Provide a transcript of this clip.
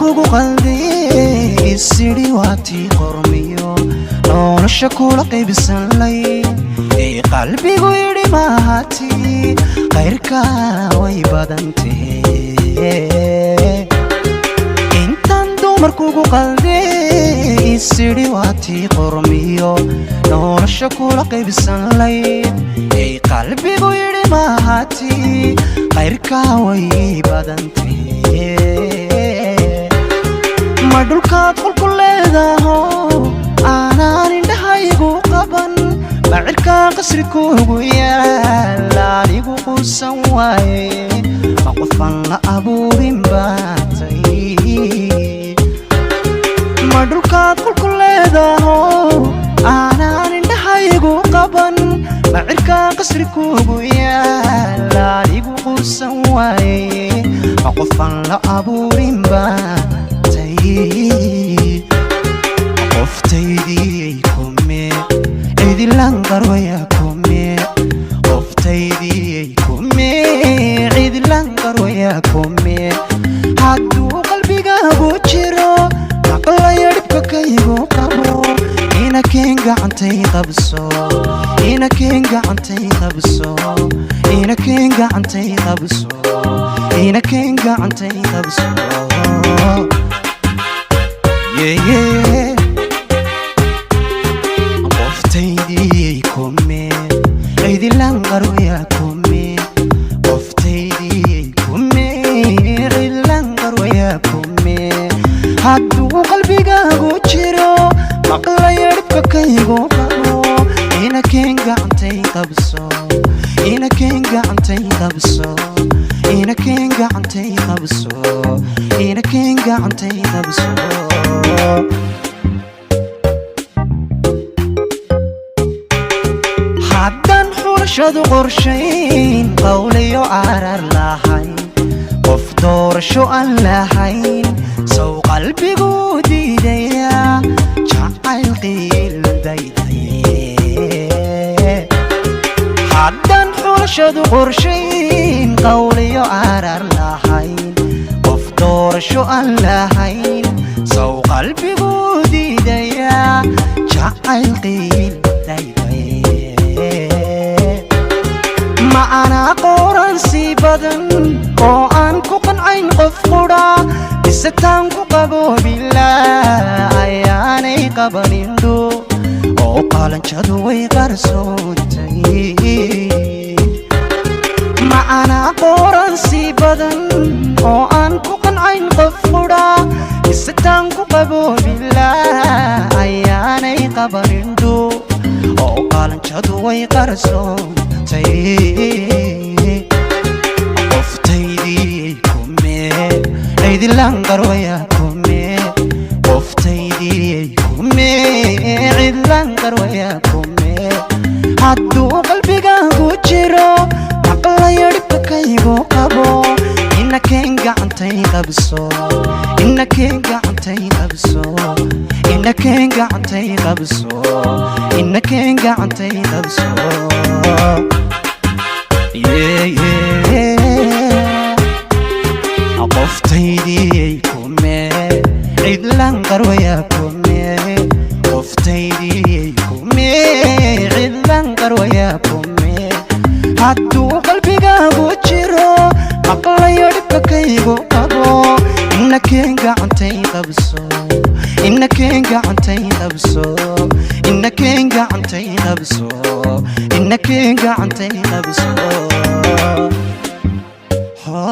Dumarkugu qaldiye isidhi waatii qormiyo nolosha kula qaybsanlay ee qalbigu yidhi mahati khayrka way badantahe. Intaan dumarkugu qaldiye isidhi waatii qormiyo nolosha kula qaybsanlay ee qalbigu yidhi mahati khayrka way badantahe. Ma dhulkaad qolku leedaho aanaan indhahaygu qaban? Ma cirkaa qasri kuugu yaal anigu quusan waaye? Ma qofaan la abuurin baatay? Ma dhulkaad qolku leedaho aanaan indhahaygu qaban? Ma cirkaa qasri kuugu yaal anigu quusan waaye? Ma qofaan la abuurin baatay? Qoftaydii kume, cidilan qarwaya kume? Qoftaydii kume, cidilan qarwaya kume? Hadduu qalbigaagu jiro maqlaya dhibka kaygu qabo, inakeen gacantay qabso, inakeen gacantay qabso, inakeen gacantay qabso, inakeen gacantay qabso. Yeah. Qoftaydii kume, cidilan qarwaya kume? Qoftaydii kume, cidilan qarwaya kume? Hadduu qalbigaagu jiro maqlaya dhibka kaygu qabo, inakeen gacantay qabso, inakeen gacantay qabso, inakeen gacantay qabso, inakeen gacantay qabso. Haddaan xulashadu qorshayn qawliyo arar lahayn, qof doorasho aan lahayn, sow qalbigu diidaya jacayl qiildaydaye? Haddaan xulashadu qorshayn qawliyo arar lahayn, qof doorasho aan lahayn, sow qalbigu diidaya jacayl qiildaydaye? Ma anaa qoran sii badan oo aan ku qancayn qof qudha, mise taan ku qaboobila ayaanay qabanindho oo qalanjadu way qarsoontay? Ma anaa qoran sii badan oo aan ku qancayn qof qudha, mise taan ku qaboobila ayaanay qabanindho oo qalanjadu way qarsoontay? Qoftaydii kume, cidilan qarwaya kume? Qoftaydii kume, cidlan qarwaya kume? Hadduu qalbigaagu jiro maqlayo dhibka kaygu qabo, inakeen gacantay qabso, inakeen gacantay qabso, inakeen gacantay qabso, inakeen gacantay qabso. Yeah. Qoftaydii kume, cidlan qarwaya kume? Qoftaydii kume, cidlan qarwaya kume? Hadduu qalbigaagu jiro maqlayo dhibka kaygu qabo, inakeen gacantay qabso, inakeen gacantay qabso, inakeen gacantay qabso, inakeen gacantay qabso. Ha.